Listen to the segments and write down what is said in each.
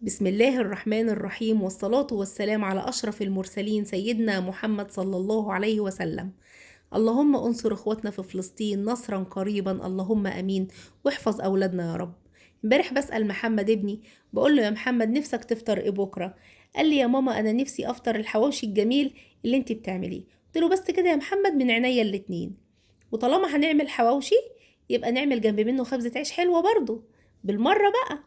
بسم الله الرحمن الرحيم، والصلاة والسلام على أشرف المرسلين سيدنا محمد صلى الله عليه وسلم. اللهم انصر اخواتنا في فلسطين نصرا قريبا، اللهم امين، واحفظ اولادنا يا رب. امبارح بسأل محمد ابني، بقول له يا محمد نفسك تفطر ايه بكره؟ قال لي يا ماما انا نفسي افطر الحواوشي الجميل اللي انت بتعمليه. قلت له بس كده يا محمد، من عينيا الاتنين. وطالما هنعمل حواوشي يبقى نعمل جنب منه خبزة عيش حلوة برضو بالمرة. بقى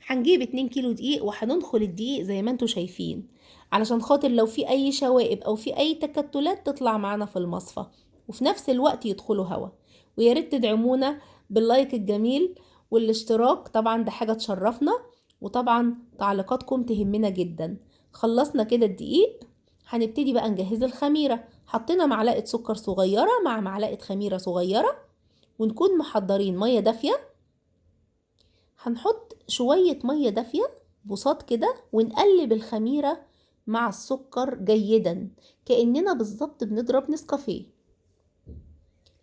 هنجيب 2 كيلو دقيق وهننخل الدقيق زي ما انتوا شايفين، علشان خاطر لو في اي شوائب او في اي تكتلات تطلع معانا في المصفى، وفي نفس الوقت يدخلوا هوا. ويا ريت تدعمونا باللايك الجميل والاشتراك، طبعا ده حاجة تشرفنا، وطبعا تعليقاتكم تهمنا جدا. خلصنا كده الدقيق، هنبتدي بقى نجهز الخميرة. حطينا معلقة سكر صغيرة مع معلقة خميرة صغيرة، ونكون محضرين مية دافية. هنحط شوية مية دافية بساط كده، ونقلب الخميرة مع السكر جيدا كأننا بالظبط بنضرب نسكافيه،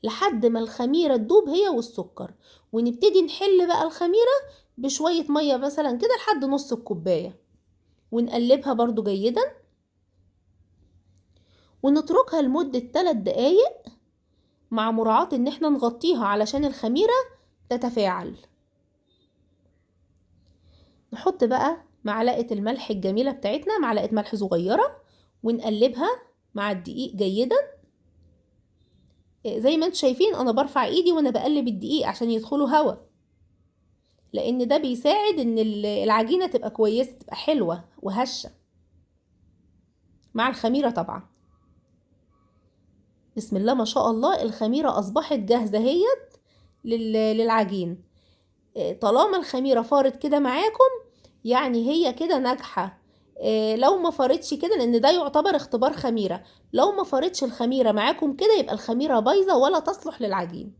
لحد ما الخميرة تدوب هي والسكر. ونبتدي نحل بقى الخميرة بشوية مية مثلا كده لحد نص الكوباية، ونقلبها برضو جيدا، ونتركها لمدة 3 دقايق مع مراعاة ان احنا نغطيها علشان الخميرة تتفاعل. نحط بقى معلقة الملح الجميلة بتاعتنا، معلقة ملح صغيرة، ونقلبها مع الدقيق جيدا. زي ما انتم شايفين انا برفع ايدي وانا بقلب الدقيق عشان يدخلوا هوا، لان ده بيساعد ان العجينة تبقى كويسة، تبقى حلوة وهشة مع الخميرة طبعا. بسم الله ما شاء الله، الخميرة اصبحت جاهزة اهيت للعجين. طالما الخميرة فارت كده معاكم يعني هي كده ناجحة. لو ما فارتش كده، لان ده يعتبر اختبار خميرة، لو ما فارتش الخميرة معاكم كده يبقى الخميرة بايظة ولا تصلح للعجين.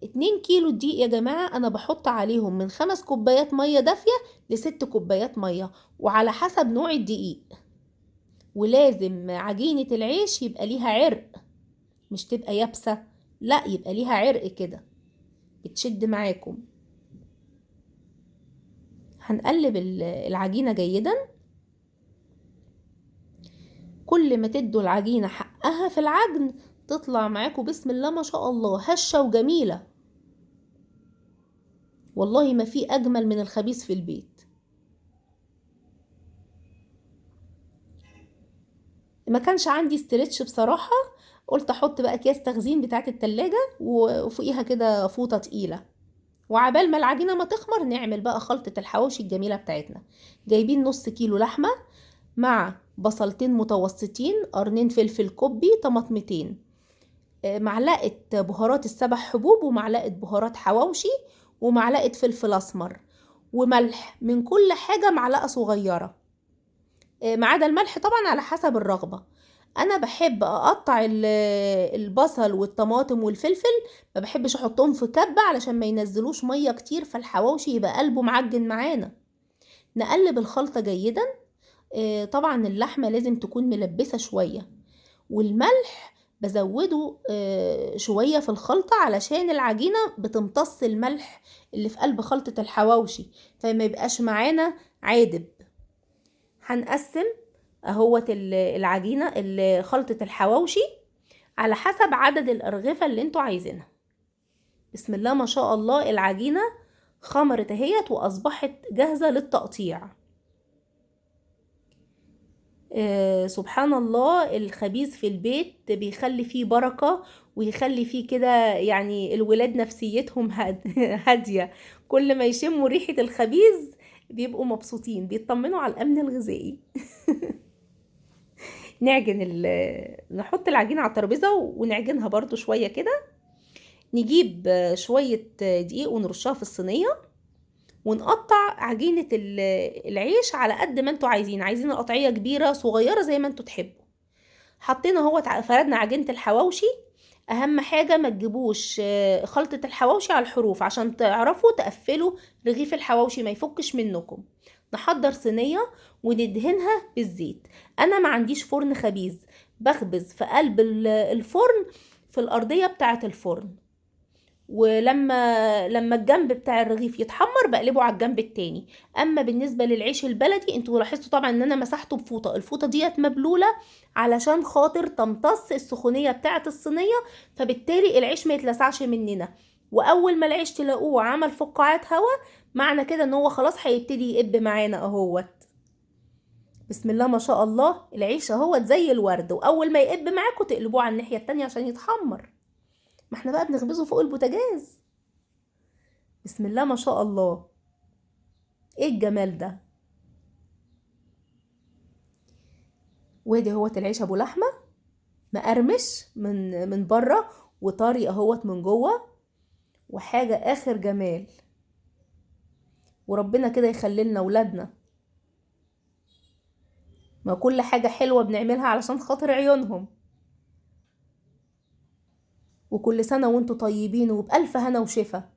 2 كيلو دقيق يا جماعة انا بحط عليهم من 5 كوبايات مية دافية ل6 كوبايات مية، وعلى حسب نوع الدقيق. ولازم عجينة العيش يبقى ليها عرق، مش تبقى يابسة، لا يبقى ليها عرق كده بتشد معاكم. هنقلب العجينة جيدا. كل ما تدوا العجينة حقها في العجن تطلع معاكم بسم الله ما شاء الله هشة وجميلة. والله ما في أجمل من الخبيز في البيت. ما كانش عندي stretch بصراحة، قلت احط بقى اكياس تخزين بتاعت التلاجة وفوقيها كده فوطة تقيلة، وعبال ما العجينة ما تخمر نعمل بقى خلطة الحواوشي الجميلة بتاعتنا. جايبين نص كيلو لحمة مع بصلتين متوسطين، قرنين فلفل كوبي، طماطمتين، معلقة بهارات السبع حبوب، ومعلقة بهارات حواوشي، ومعلقة فلفل أسمر، وملح من كل حاجة معلقة صغيرة، ما عدا الملح طبعا على حسب الرغبة. أنا بحب أقطع البصل والطماطم والفلفل، ما بحبش أحطهم في كبة علشان ما ينزلوش مية كتير، فالحواوشي يبقى قلبه معجن معانا. نقلب الخلطة جيدا. طبعا اللحمة لازم تكون ملبسة شوية، والملح بزوده شوية في الخلطة علشان العجينة بتمتص الملح اللي في قلب خلطة الحواوشي، فما يبقاش معانا عادب. هنقسم اهوت العجينة خلطة الحواوشي على حسب عدد الأرغفة اللي انتوا عايزينها. بسم الله ما شاء الله العجينة خمرت اهيت وأصبحت جاهزة للتقطيع. سبحان الله، الخبيز في البيت بيخلي فيه بركة، ويخلي فيه كده يعني الولاد نفسيتهم هادية. كل ما يشموا ريحة الخبيز بيبقوا مبسوطين، بيطمنوا على الأمن الغذائي. نحط العجينة على الترابيزة ونعجنها برضو شوية كده. نجيب شوية دقيق ونرشها في الصينية، ونقطع عجينة العيش على قد ما انتوا عايزين، عايزين القطعية كبيرة صغيرة زي ما انتوا تحبوا. حطينا اهوت فردنا عجينة الحواوشي. اهم حاجة ما تجيبوش خلطة الحواوشي على الحروف عشان تعرفوا تقفلوا رغيف الحواوشي ما يفكش منكم. نحضر صينية وندهنها بالزيت. انا ما عنديش فرن خبيز، بخبز في قلب الفرن في الارضية بتاعة الفرن. ولما الجنب بتاع الرغيف يتحمر بقلبه على الجنب التاني. اما بالنسبة للعيش البلدي، انتوا لاحظتوا طبعا ان انا مسحته بفوطه، الفوطه ديت مبلوله علشان خاطر تمتص السخونيه بتاعه الصينية، فبالتالي العيش ما يتلسعش مننا. واول ما العيش تلاقوه عمل فقاعات هواء، معنى كده ان هو خلاص هيبتدي يقب معانا اهوت. بسم الله ما شاء الله، العيش اهوت زي الورد. واول ما يقب معاكم تقلبوه على الناحية التانية عشان يتحمر. ما احنا بقى بنخبزه فوق البوتاجاز. بسم الله ما شاء الله، ايه الجمال ده. وادي اهوت العيش ابو لحمه مقرمش من بره وطري اهوت من جوه، وحاجه اخر جمال. وربنا كده يخلي لنا ولادنا، ما كل حاجة حلوة بنعملها علشان خاطر عيونهم. وكل سنة وانتوا طيبين وبألف هنا وشفا.